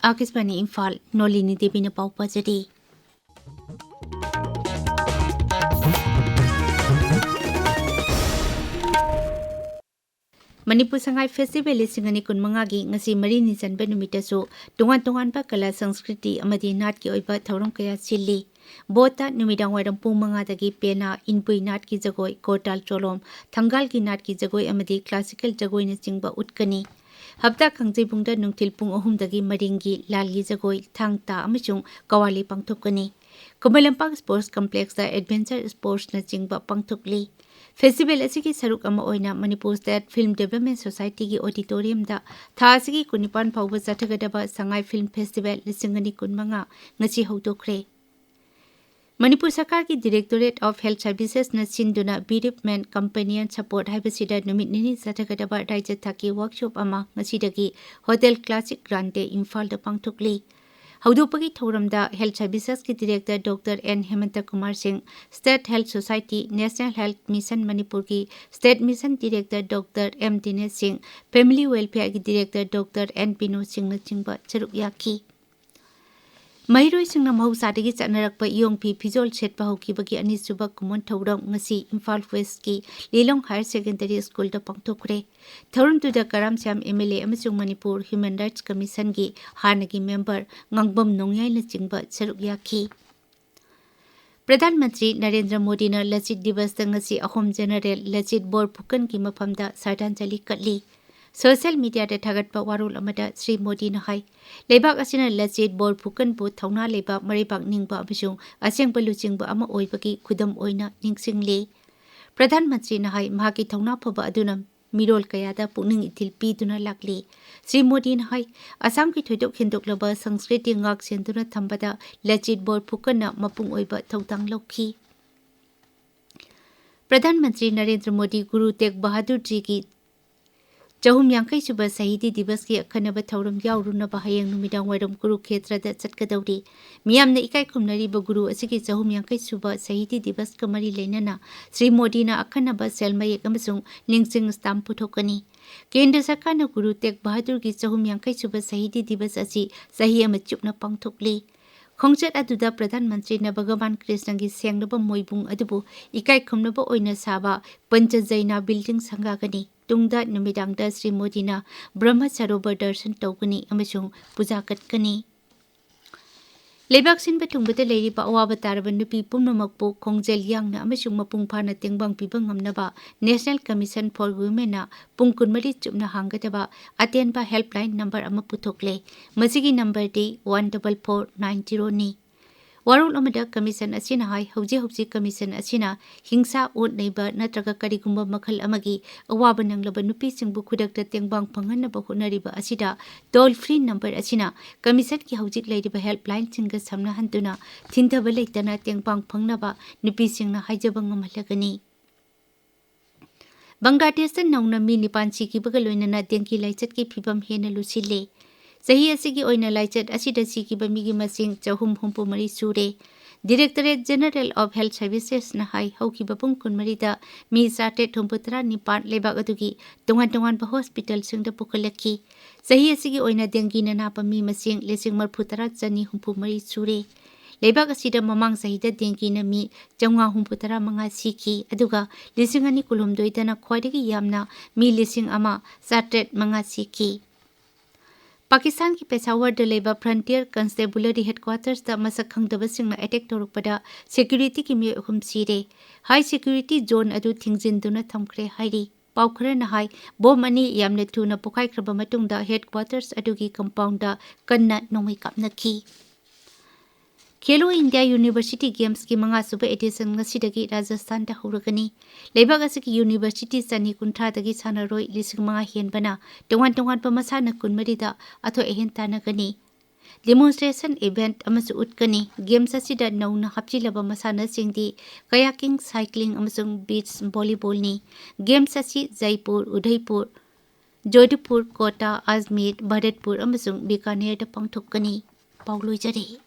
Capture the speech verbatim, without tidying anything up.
ꯑꯥꯀꯥꯁꯕꯥꯅꯤ ꯏꯝꯐꯥꯜ, ꯅꯣꯂꯤꯅꯤ ꯗꯦꯕꯤꯅ ꯄꯥꯎ ꯄꯥꯖꯔꯤ꯫ ꯃꯅꯤꯄꯨꯔ ꯁꯉꯥꯏ ꯐꯦꯁꯇꯤꯚꯦꯜ ꯂꯤꯁꯤꯡ ꯑꯅꯤ ꯀꯨꯟꯃꯉꯥꯒꯤ ꯉꯁꯤ ꯃꯔꯤꯅꯤ ꯆꯟꯕ ꯅꯨꯃꯤꯠꯇꯁꯨ ꯇꯣꯉꯥꯟ ꯇꯣꯉꯥꯟꯕ ꯀꯂꯥ, ꯁꯪꯁꯀ꯭ꯔꯤꯇꯤ ꯑꯃꯗꯤ ꯅꯥꯠꯀꯤ ꯑꯣꯏꯕ ꯊꯧꯔꯝ ꯀꯌꯥ ꯁꯤꯜꯂꯤ꯫ ꯕꯣꯠꯇ ꯅꯨꯃꯤꯗꯥꯡ ꯋꯥꯏꯔꯝ ꯄꯨꯡ ꯃꯉꯥꯗꯒꯤ ꯄꯦꯅꯥ, ꯏꯟꯄꯨꯏ ꯅꯥꯠꯀꯤ ꯖꯒꯣꯏ, ꯀꯣꯔꯇꯥꯜ ꯆꯣꯂꯣꯝ, ꯊꯪꯒꯥꯜꯒꯤ ꯅꯥꯠꯀꯤ ꯖꯒꯣꯏ ꯑꯃꯗꯤ ꯀ꯭ꯂꯥꯁꯤꯀꯦꯜ ꯖꯒꯣꯏꯅꯆꯤꯡꯕ ꯎꯠꯀꯅꯤ꯫ ꯍꯞꯇꯥ ꯀꯥꯡꯖꯩꯕꯨꯡꯗ ꯅꯨꯡꯊꯤꯜ ꯄꯨꯡ ꯑꯍꯨꯝꯗꯒꯤ ꯃꯔꯤꯡꯒꯤ ꯂꯥꯜꯒꯤ ꯖꯒꯣꯏ, ꯊꯥꯡ ꯇꯥ ꯑꯃꯁꯨꯡ ꯀꯋꯥꯂꯤ ꯄꯥꯡꯊꯣꯛꯀꯅꯤ꯫ Khuman Lampak sports ꯀꯝꯄ꯭ꯂꯦꯛꯁꯇ adventure ꯁ꯭ꯄꯣꯔꯠꯁꯅꯆꯤꯡꯕ ꯄꯥꯡꯊꯣꯛꯂꯤ꯫ Festival ꯑꯁꯤꯒꯤ ꯁꯔꯨꯛ ꯑꯃ ꯑꯣꯏꯅ ꯃꯅꯤꯄꯨꯔ ꯁ꯭ꯇꯦꯠ ꯐꯤꯜꯝ ꯗꯤꯕ꯭ꯂꯞꯃꯦꯟ ꯁꯣꯁꯥꯏꯇꯤꯒꯤ ꯑꯣꯗꯤꯇꯣꯔꯤꯌꯝꯗ ꯊꯥ ꯑꯁꯤꯒꯤ ꯀꯨꯟꯅꯤꯄꯥꯟ ꯐꯥꯎꯕ ꯆꯠꯊꯒꯗꯕ ꯁꯉꯥꯏ ꯐꯤꯜꯝ ꯐꯦꯁꯇꯤꯚꯦꯜ ꯂꯤꯁꯤꯡ ꯑꯅꯤ ꯀꯨꯟꯃꯉꯥ ꯉꯁꯤ ꯍꯧꯗꯣꯛꯈ꯭ꯔꯦ꯫ ꯃꯅꯤꯄꯨꯔ ꯁꯔꯀꯥꯔꯒꯤ Directorate of Health Servicesꯅ ꯁꯤꯟꯗꯨꯅ Bereavement Companion Support ꯍꯥꯏꯕꯁꯤꯗ ꯅꯨꯃꯤꯠ ꯅꯤꯅꯤ ꯆꯠꯊꯒꯗꯕ ꯔꯥꯏꯖ꯭ꯌ ꯊꯥꯛꯀꯤ ꯋꯥꯔꯛꯁꯣꯞ ꯑꯃ ꯉꯁꯤꯗꯒꯤ ꯍꯣꯇꯦꯜ ꯀ꯭ꯂꯥꯁꯤꯛ ꯒ꯭ꯔꯥꯟꯗꯦ ꯏꯝꯐꯥꯜꯗ ꯄꯥꯡꯊꯣꯛꯂꯤ꯫ ꯍꯧꯗꯣꯛꯄꯒꯤ ꯊꯧꯔꯝꯗ ꯍꯦꯜꯊ ꯁꯔꯚꯤꯁꯦꯁꯀꯤ director doctor N Hemanta Kumar Singh, state health society, national health mission ꯃꯅꯤꯄꯨꯔꯒꯤ state mission director doctor M Dinesh Singh, family ꯋꯦꯜꯐꯤꯌꯔꯒꯤ ꯗꯤꯔꯦꯛꯇꯔ ꯗꯣꯛꯇꯔ ꯑꯦꯟ ꯕꯤꯅꯣꯗ ꯁꯤꯡꯅꯆꯤꯡꯕ ꯁꯔꯨꯛ ꯌꯥꯈꯤ꯫ ꯃꯍꯩꯔꯣꯏꯁꯤꯡꯅ ꯃꯍꯧꯁꯥꯗꯒꯤ ꯆꯠꯅꯔꯛꯄ ꯏꯌꯣꯡꯐꯤ ꯐꯤꯖꯣꯜ ꯁꯦꯠꯄ ꯍꯧꯈꯤꯕꯒꯤ ꯑꯅꯤꯁꯨꯕ ꯀꯨꯝꯑꯣꯟ ꯊꯧꯔꯝ ꯉꯁꯤ ꯏꯝꯐꯥꯜ ꯋꯦꯁꯀꯤ ꯂꯤꯂꯣꯡ ꯍꯥꯌꯔ ꯁꯦꯀꯦꯟꯗꯔꯤ ꯁ꯭ꯀꯨꯜꯗ ꯄꯥꯡꯊꯣꯛꯈ꯭ꯔꯦ꯫ ꯊꯧꯔꯝꯗꯨꯗ ꯀꯔꯥꯝ ꯁ꯭ꯌꯥꯝ ꯑꯦꯝ ꯑꯦꯜ ꯑꯦ ꯑꯃꯁꯨꯡ ꯃꯅꯤꯄꯨꯔ ꯍ꯭ꯌꯨꯃꯦꯟ ꯔꯥꯏꯠꯁ ꯀꯃꯤꯁꯟꯒꯤ ꯍꯥꯟꯅꯒꯤ ꯃꯦꯝꯕꯔ ꯉꯥꯡꯕꯝ ꯅꯣꯡꯌꯥꯏꯅꯆꯤꯡꯕ ꯁꯔꯨꯛ ꯌꯥꯈꯤ꯫ ꯄ꯭ꯔꯙꯥꯟ ꯃꯟꯇ꯭ꯔꯤ ꯅꯔꯦꯟꯗ꯭ꯔ ꯃꯣꯗꯤꯅ ꯂꯆꯤꯠ ꯗꯤꯕꯁꯇ ꯉꯁꯤ ꯑꯍꯣꯝ ꯖꯦꯅꯔꯦꯜ ꯂꯆꯤꯠ ꯕꯣꯔꯐꯨꯀꯟꯒꯤ ꯃꯐꯝꯗ ꯁ꯭ꯔꯗꯥꯟꯖꯂꯤ ꯀꯠꯂꯤ꯫ ꯁꯣꯁꯤꯌꯦꯜ ꯃꯤꯗꯤꯌꯥꯗ ꯊꯥꯒꯠꯄ ꯋꯥꯔꯣꯜ ꯑꯃꯗ ꯁ꯭ꯔꯤ ꯃꯣꯗꯤꯅ ꯍꯥꯏ, ꯂꯩꯕꯥꯛ ꯑꯁꯤꯅ ꯂꯆꯤꯠ ꯕꯣꯔꯐꯨꯀꯟꯕꯨ ꯊꯧꯅꯥ ꯂꯩꯕ, ꯃꯔꯩꯕꯥꯛ ꯅꯤꯡꯕ ꯑꯃꯁꯨꯡ ꯑꯁꯦꯡꯕ ꯂꯨꯆꯤꯡꯕ ꯑꯃ ꯑꯣꯏꯕꯒꯤ ꯈꯨꯗꯝ ꯑꯣꯏꯅ ꯅꯤꯡꯁꯤꯡꯂꯤ꯫ ꯄ꯭ꯔꯙꯥꯟ ꯃꯟꯇ꯭ꯔꯤꯅ ꯍꯥꯏ, ꯃꯍꯥꯛꯀꯤ ꯊꯧꯅꯥ ꯐꯕ ꯑꯗꯨꯅ ꯃꯤꯔꯣꯜ ꯀꯌꯥꯗ ꯄꯨꯛꯅꯤꯡ ꯏꯊꯤꯜ ꯄꯤꯗꯨꯅ ꯂꯥꯛꯂꯤ꯫ ꯁ꯭ꯔꯤ ꯃꯣꯗꯤꯅ ꯍꯥꯏ, ꯑꯁꯥꯝꯒꯤ ꯊꯣꯏꯗꯣꯛ ꯍꯦꯟꯗꯣꯛꯂꯕ ꯁꯪꯁꯀ꯭ꯔꯤꯇꯤ ꯉꯥꯛ ꯁꯦꯟꯗꯨꯅ ꯊꯝꯕꯗ ꯂꯆꯤꯠ ꯕꯣꯔꯐꯨꯀꯟꯅ ꯃꯄꯨꯡ ꯑꯣꯏꯕ ꯊꯧꯗꯥꯡ ꯂꯧꯈꯤ꯫ ꯄ꯭ꯔꯙꯥꯟ ꯃꯟꯇ꯭ꯔꯤ ꯅꯔꯦꯟꯗ꯭ꯔ ꯃꯣꯗꯤ ꯒꯨꯔꯨ ꯇꯦꯒ ꯕꯍꯥꯗꯨꯔ ꯖꯤꯒꯤ ꯆꯍꯨꯝ ꯌꯥꯡꯈꯩ ꯁꯨꯕ ꯁꯍꯤꯗꯤ ꯗꯤꯕꯁꯀꯤ ꯑꯈꯟꯅꯕ ꯊꯧꯔꯝ ꯌꯥꯎꯔꯨꯅꯕ ꯍꯌꯦꯡ ꯅꯨꯃꯤꯗꯥꯡ ꯋꯥꯏꯔꯝ ꯀꯨꯔꯨꯈꯦꯇ꯭ꯔꯗ ꯆꯠꯀꯗꯧꯔꯤ꯫ ꯃꯤꯌꯥꯝꯅ ꯏꯀꯥꯏ ꯈꯨꯝꯅꯔꯤꯕ ꯒꯨꯔꯨ ꯑꯁꯤꯒꯤ ꯆꯍꯨꯝ ꯌꯥꯡꯈꯩ ꯁꯨꯕ ꯁꯍꯤꯗꯤ ꯗꯤꯕꯁꯀ ꯃꯔꯤ ꯂꯩꯅꯅ ꯁ꯭ꯔꯤ ꯃꯣꯗꯤꯅ ꯑꯈꯟꯅꯕ ꯁꯦꯜ ꯃꯌꯦꯛ ꯑꯃꯁꯨꯡ ꯅꯤꯡꯁꯤꯡ ꯁ꯭ꯇꯥꯝ ꯄꯨꯊꯣꯛꯀꯅꯤ꯫ ꯀꯦꯟꯗ꯭ꯔ ꯁꯔꯀꯥꯔꯅ ꯒꯨꯔꯨ ꯇꯦꯒ ꯕꯍꯥꯗꯨꯔꯒꯤ ꯆꯍꯨꯝ ꯌꯥꯡꯈꯩ ꯁꯨꯕ ꯁꯍꯤꯗꯤ ꯗꯤꯕꯁ ꯑꯁꯤ ꯆꯍꯤ ꯑꯃ ꯆꯨꯞꯅ ꯄꯥꯡꯊꯣꯛꯂꯤ꯫ ꯈꯣꯡꯆꯠ ꯑꯗꯨꯗ ꯄ꯭ꯔꯙꯥꯟ ꯃꯟꯇ꯭ꯔꯤꯅ ꯚꯒꯋꯥꯟ ꯀ꯭ꯔꯤꯁꯅꯒꯤ ꯁꯦꯡꯂꯕ ꯃꯣꯏꯕꯨꯡ ꯑꯗꯨꯕꯨ ꯏꯀꯥꯏ ꯈꯨꯝꯅꯕ ꯑꯣꯏꯅ ꯁꯥꯕ ꯄꯟꯆ ꯖꯩꯅꯥ ꯕꯤꯜꯗꯤꯡ ꯁꯪꯒꯥꯒꯅꯤ꯫ ꯇꯨꯡꯗ ꯅꯨꯃꯤꯗꯥꯡꯗ ꯁ꯭ꯔꯤ ꯃꯣꯗꯤꯅ ꯕ꯭ꯔꯍꯃ ꯁꯔꯣꯕꯔ ꯗꯔꯁꯟ ꯇꯧꯒꯅꯤ ꯑꯃꯁꯨꯡ ꯄꯨꯖꯥ ꯀꯠꯀꯅꯤ꯫ ꯂꯩꯕꯥꯛ ꯁꯤꯟꯕ ꯊꯨꯡꯕꯗ ꯂꯩꯔꯤꯕ ꯑꯋꯥꯕ ꯇꯥꯔꯕ ꯅꯨꯄꯤ ꯄꯨꯝꯅꯃꯛꯄꯨ ꯈꯣꯡꯖꯦꯜ ꯌꯥꯡꯅ ꯑꯃꯁꯨꯡ ꯃꯄꯨꯡ ꯐꯥꯅ ꯇꯦꯡꯕꯥꯡ ꯄꯤꯕ ꯉꯝꯅꯕ National Commission for Womenꯅ ꯄꯨꯡ ꯀꯨꯟꯃꯔꯤ ꯆꯨꯞꯅ ꯍꯥꯡꯒꯗꯕ ꯑꯇꯦꯟꯕ helpline number ꯑꯃ ꯄꯨꯊꯣꯛꯂꯦ꯫ ꯃꯁꯤꯒꯤ numberꯗꯤ one double four nine zeroꯅꯤ꯫ ꯋꯥꯔꯣꯜ ꯑꯃꯗ commission ꯑꯁꯤꯅ ꯍꯥꯏ, ꯍꯧꯖꯤꯛ ꯍꯧꯖꯤꯛ commission ꯑꯁꯤꯅ ꯍꯤꯡꯁꯥ, ꯑꯣꯠ ꯅꯩꯕ ꯅꯠꯇ꯭ꯔꯒ ꯀꯔꯤꯒꯨꯝꯕ ꯃꯈꯜ ꯑꯃꯒꯤ ꯑꯋꯥꯕ ꯅꯪꯂꯕ ꯅꯨꯄꯤꯁꯤꯡꯕꯨ ꯈꯨꯗꯛꯇ ꯇꯦꯡꯕꯥꯡ ꯐꯪꯍꯟꯅꯕ ꯍꯣꯠꯅꯔꯤꯕ ꯑꯁꯤꯗ toll free number ꯑꯁꯤꯅ commissionꯒꯤ ꯍꯧꯖꯤꯛ ꯂꯩꯔꯤꯕ helplineꯁꯤꯡꯒ ꯁꯝꯅꯍꯟꯗꯨꯅ ꯊꯤꯡꯊꯕ ꯂꯩꯇꯅ ꯇꯦꯡꯕꯥꯡ ꯐꯪꯅꯕ ꯅꯨꯄꯤꯁꯤꯡꯅ ꯍꯥꯏꯖꯕ ꯉꯝꯍꯜꯂꯒꯅꯤ꯫ ꯕꯪꯒ꯭ꯂꯥꯗꯦꯁꯇ ꯅꯧꯅ ꯃꯤ ꯅꯤꯄꯥꯟ ꯁꯤꯈꯤꯕꯒ ꯂꯣꯏꯅꯅ dengue ꯂꯥꯏꯆꯠꯀꯤ ꯐꯤꯕꯝ ꯍꯦꯟꯅ ꯂꯨꯁꯤꯜꯂꯦ꯫ ꯆꯍꯤ ꯑꯁꯤꯒꯤ ꯑꯣꯏꯅ ꯂꯥꯏꯆꯠ ꯑꯁꯤꯗ ꯁꯤꯈꯤꯕ ꯃꯤꯒꯤ ꯃꯁꯤꯡ ꯆꯍꯨꯝ ꯍꯨꯝꯐꯨ ꯃꯔꯤ ꯁꯨꯔꯦ꯫ Directorate General of Health Servicesꯅ ꯍꯥꯏ, ꯍꯧꯈꯤꯕ ꯄꯨꯡ ꯀꯨꯟꯃꯔꯤꯗ ꯃꯤ ꯆꯥꯇ꯭ꯔꯦꯠ ꯍꯨꯝꯐꯨꯇꯔꯥ ꯅꯤꯄꯥꯟ ꯂꯩꯕꯥꯛ ꯑꯗꯨꯒꯤ ꯇꯣꯉꯥꯟ ꯇꯣꯉꯥꯟꯕ hospitalꯁꯤꯡꯗ ꯄꯨꯈꯠꯂꯛꯈꯤ꯫ ꯆꯍꯤ ꯑꯁꯤꯒꯤ ꯑꯣꯏꯅ dengueꯅ ꯅꯥꯕ ꯃꯤ ꯃꯁꯤꯡ ꯂꯤꯁꯤꯡ ꯃꯔꯤꯐꯨꯇꯔꯥ ꯆꯅꯤ ꯍꯨꯝꯐꯨ ꯃꯔꯤ ꯁꯨꯔꯦ꯫ ꯂꯩꯕꯥꯛ ꯑꯁꯤꯗ ꯃꯃꯥꯡ ꯆꯍꯤꯗ dengueꯅ ꯃꯤ ꯆꯥꯝꯃꯉꯥ ꯍꯨꯝꯐꯨꯇꯔꯥ ꯃꯉꯥ ꯁꯤꯈꯤ, ꯑꯗꯨꯒ ꯂꯤꯁꯤꯡ ꯑꯅꯤ ꯀꯨꯟꯍꯨꯝꯗꯣꯏꯗꯅ ꯈ꯭ꯋꯥꯏꯗꯒꯤ ꯌꯥꯝꯅ ꯃꯤ ꯂꯤꯁꯤꯡ ꯑꯃ ꯆꯥꯇ꯭ꯔꯦꯠ ꯃꯉꯥ ꯁꯤꯈꯤ꯫ ꯄꯥꯀꯤꯁꯇꯥꯟꯒꯤ ꯄꯦꯁꯥꯋꯔꯗ ꯂꯩꯕ Frontier Constabulary Headquartersꯇ ꯃꯁꯛ ꯈꯪꯗꯕꯁꯤꯡꯅ attack ꯇꯧꯔꯛꯄꯗ securityꯒꯤ ꯃꯤꯑꯣꯏ ꯑꯍꯨꯝ ꯁꯤꯔꯦ꯫ High security zone ꯑꯗꯨ ꯊꯤꯡꯖꯤꯟꯗꯨꯅ ꯊꯝꯈ꯭ꯔꯦ ꯍꯥꯏꯔꯤ꯫ ꯄꯥꯎ ꯈꯔꯅ ꯍꯥꯏ, bomb ꯑꯅꯤ ꯌꯥꯝꯅ ꯊꯨꯅ ꯄꯣꯈꯥꯏꯈ꯭ꯔꯕ ꯃꯇꯨꯡꯗ headquarters ꯑꯗꯨꯒꯤ compoundꯗ ꯀꯟꯅ ꯅꯣꯡꯃꯩ ꯀꯥꯞꯅꯈꯤ꯫ Khelo India University Gamesꯀꯤ ꯃꯉꯥꯁꯨꯕ edition ꯉꯁꯤꯗꯒꯤ ꯔꯥꯖꯁꯊꯥꯟꯗ ꯍꯧꯔꯒꯅꯤ꯫ ꯂꯩꯕꯥꯛ ꯑꯁꯤꯒꯤ university ꯆꯅꯤ ꯀꯨꯟꯊ꯭ꯔꯥꯗꯒꯤ ꯁꯥꯟꯅꯔꯣꯏ ꯂꯤꯁꯤꯡ ꯃꯉꯥ ꯍꯦꯟꯕꯅ ꯇꯣꯉꯥꯟ ꯇꯣꯉꯥꯟꯕ ꯃꯁꯥꯟꯅ ꯀꯨꯟꯃꯔꯤꯗ ꯑꯊꯣꯏ ꯑꯍꯦꯟ ꯇꯥꯟꯅꯒꯅꯤ꯫ Demonstration event ꯑꯃꯁꯨ ꯎꯠꯀꯅꯤ꯫ Games ꯑꯁꯤꯗ ꯅꯧꯅ ꯍꯥꯞꯆꯤꯜꯂꯕ ꯃꯁꯥꯟꯅꯁꯤꯡꯗꯤ kayaking, cycling ꯑꯃꯁꯨꯡ beach volleyballꯅꯤ꯫ Games ꯑꯁꯤ ꯖꯩꯄꯨꯔ, ꯎꯗꯩꯄꯨꯔ, ꯖꯣꯙꯄꯨꯔ, ꯀꯣꯇꯥ, ꯑꯖꯃꯤꯔ, ꯚꯔꯠꯄꯨꯔ ꯑꯃꯁꯨꯡ ꯕꯤꯀꯥꯅꯦꯔꯗ ꯄꯥꯡꯊꯣꯛꯀꯅꯤ꯫ ꯄꯥꯎ ꯂꯣꯏꯖꯔꯦ꯫